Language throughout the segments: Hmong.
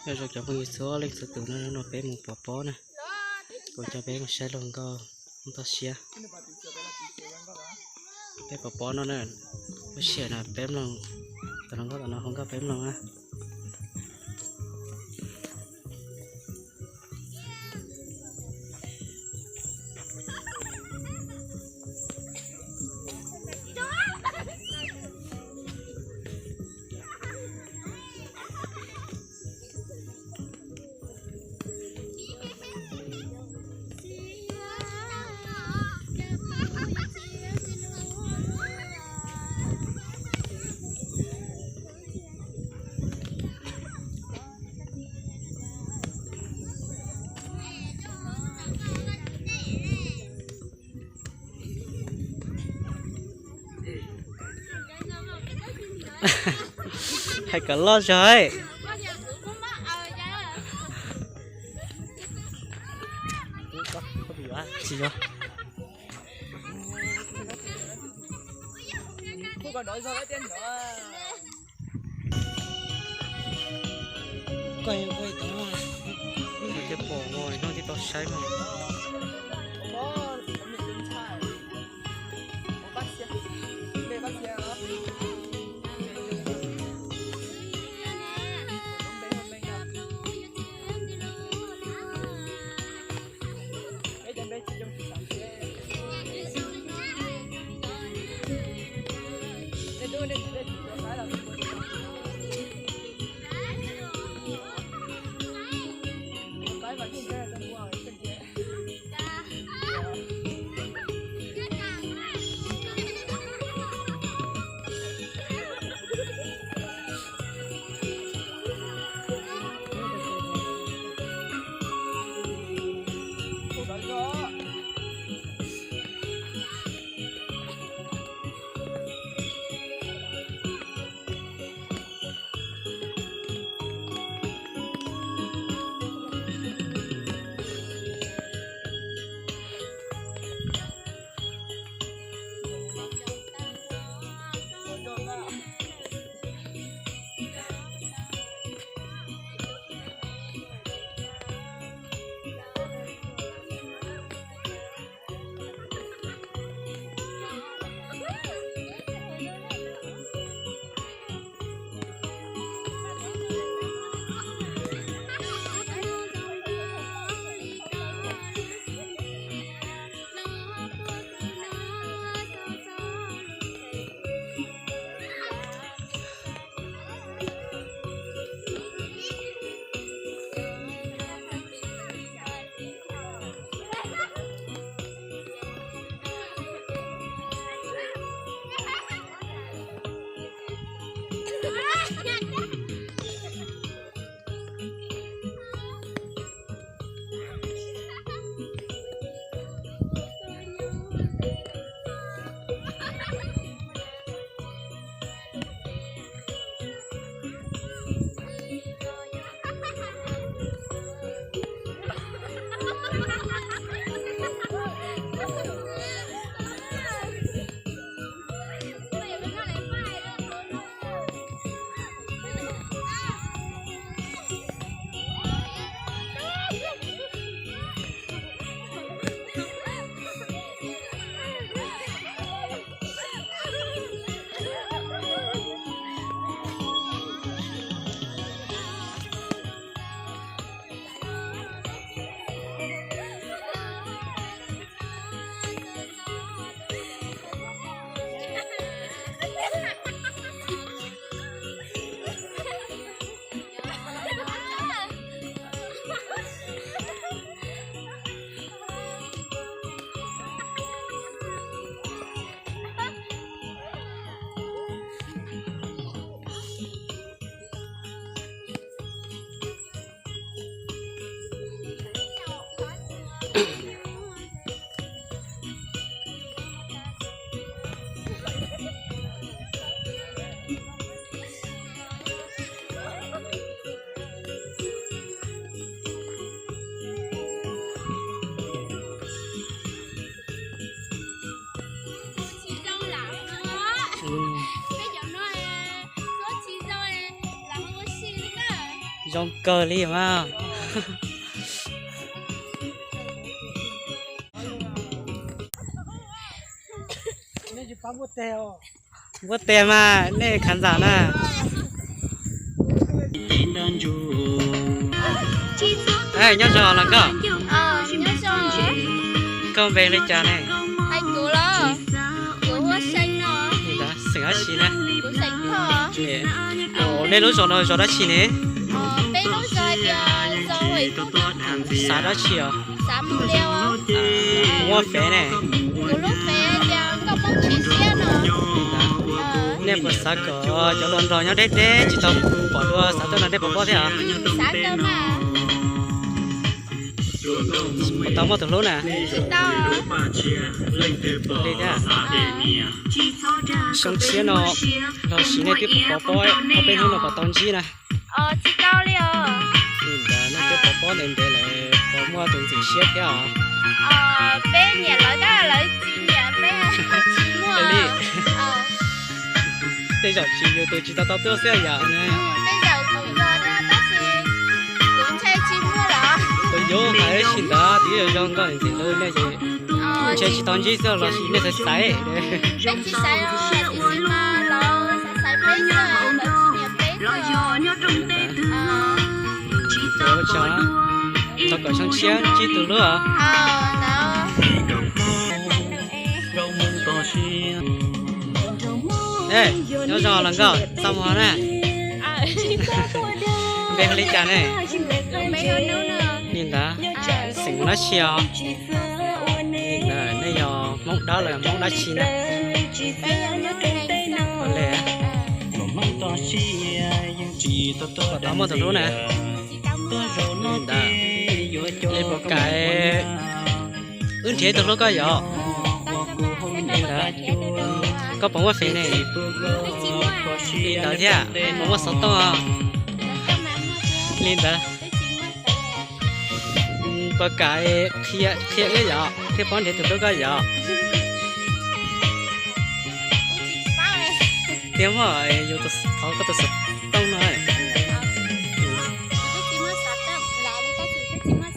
Nyob zoo cov phooj ywg txhua leej txhua tus no, no peb mus pov pob na. Kuv coj peb mus saib hluas nkauj toj siab. Peb pov pob no na, lub sij hawm no peb mloog, tus hluas nkauj tom no hu nkauj peb mloog na. Hais kom loj zog. Tsis yog. Koj, koj tau, koj tau saib mas. Zoo kawg li mas. Npuab tes mas nej khav ntxam na. Nyob zoo los nkauj. Koj npe li cas ne? Xeem dab tsi na? Nej lub zos no zos dab tsi ne? Xav dab tsi os? Muaj fev ne? Nej puas xav kom cov hluas nraug nyob deb deb tsis tau pom dua xav tuaj no nej puas paub thiab os? Puas tau muaj tus hlub na? Li thiab. Xyoo tshiab no los sis nej twb pov pob ob peb hnub no puas tau ntsib na? Li ntawd nej twb pov pob ntev ntev lawm puas muaj tus ntxim siab thiab os? Li, tej zaum tsis yog tus tsis tau tau tuaj xwb yom. Kuv yuav hais ib si ntawd twb zoo nkauj ntxim hlub nej ces ntshe tsis tau ntsib xwb los sis nej xaiv xaiv. Ua tsaug, thov kom xyoo tshiab ntsib tus hlub os. Nyob zoo los nkauj, txaj muag na. Npe hu li cas ne? Li ntawd, xeem dab tsi os? Li ntawd nej yog Hmoob dab los Hmoob dab tsi na? Puas tau muaj tus hlub na? Li ntawd, li puas kam wb nrhiav tus hlub koj yom? Li ntawd, koj puas muaj fev ne? Li ntawd thiab, puas muaj xov tooj os? Li ntawd, puas kam qhia wb yom, thiab paub nrhiav tus hlub koj yom? Thiab muaj yus thov koj tus xov tooj no.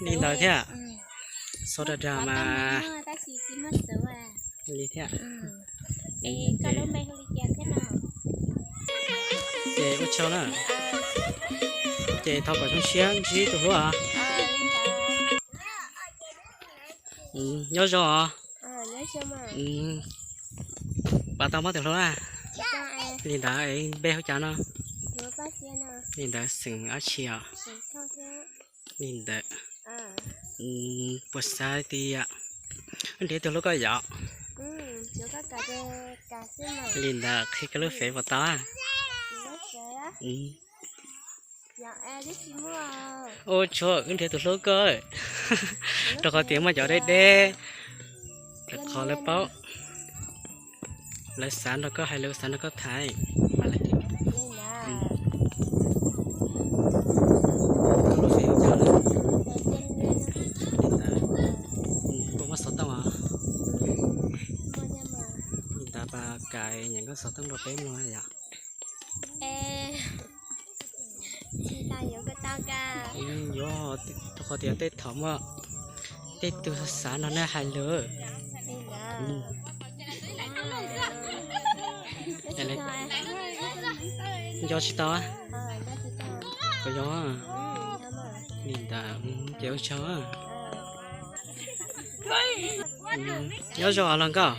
Li ntawd thiab, xov dag dag mas. Li thiab. Ces ua tsaug na. Ces thov kom zoo siab ntsib tus hlub os. Nyob zoo os. Puas tau muaj tus hlub na? Li ntawd npe hu cas no? Li ntawd xeem dab tsi os? Li ntawd, puas xav tias wb nrhiav tus hlub koj yom? Li ntawd qhia koj lub fev puas tau? Ua tsaug, wb nrhiav tus hlub koj, rau qhov tias muaj cov deb deb, rau qhov lawv paub, lawv xav nrog koj hais lus, xav nrog koj tham. Puas muaj xov tooj os? Li ntawd puas kam nyeem koj xov tooj rau peb mloog yom? Yuav, rau qhov tias tej thaum muaj tej tug xav nrog nej hais lus. Nco tsis tau. Puas yog? Li ntawd ces ua tsaug. Nyob zoo los nkauj.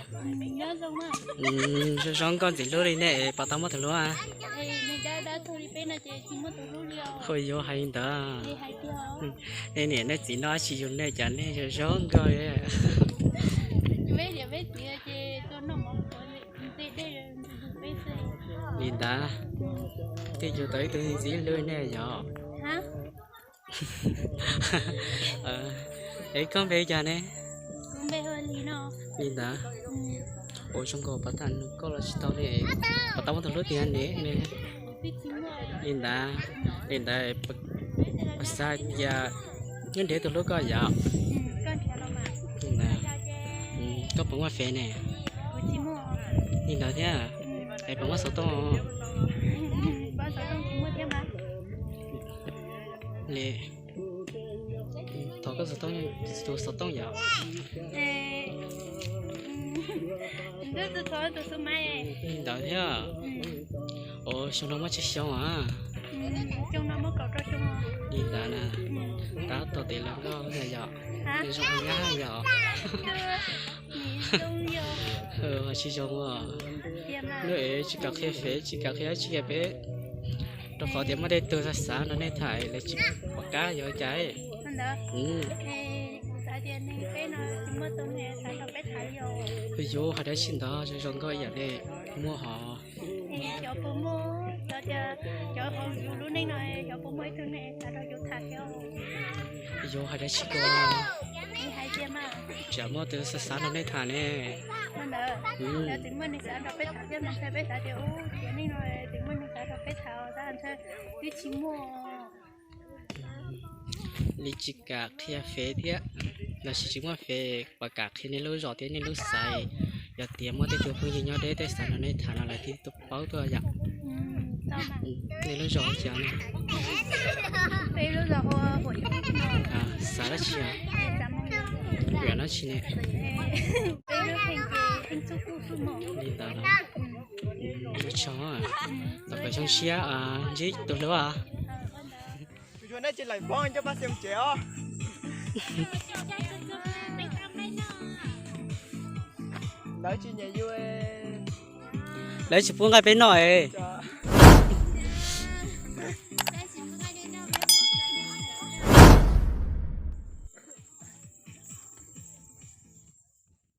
Zoo nkauj ntxim hlub li nej puas tau muaj tus hlub? Ua yuav hais li ntawd. Nej niam nej txiv no tsis yug nej cas nej zoo nkauj li. Li ntawd, twb yug tau ib tug ntxim hlub nej yog? Es koj npe cas ne? Li ntawd, ua zoo nkauj puas tau nug koj los tsis tau ne? Puas tau muaj tus hlub tiag ne? Li ntawd, li ntawd, puas xav tias wb nrhiav tus hlub koj yom? Koj puas muaj fev ne? Li ntawd thiab, es puas muaj xov tooj? Li, thov koj tus xov tooj yom. Li ntawd thiab. Ua xyoo no muaj tsawg xyoo a? Li ntawd na, tab tom tes lawv nkauj yom, zoo nyab yom. Tsis zoo, lub es tsis kam qhia fev, tsis kam qhia tsis qhia peb, rau qhov tias muaj tej tug xav xav nrog nej tham lawv tsis pom qab yuav cas. Yus hais dab tsi ntawd zoo zoo nkauj ib yam li muaj hov. Yus hais dab tsi ko, tsam muaj tus xav xav nrog nej tham ne. Li tsis kam qhia fev thiab, los sis tsis muaj fev, pom kam qhia nej lub zos thiab nej lub xaiv. Yog tias muaj tej tus phooj ywg nyob deb tej xav nrog nej tham no lawv thiaj paub tuaj yom. Nej lub zos cas ne? Xav dab tsi? Yam dab tsi ne? Li ntawd los, tso, tom pem xyoo siab ntsib tus hlub. Lawv tsis pub nqaij peb noj es.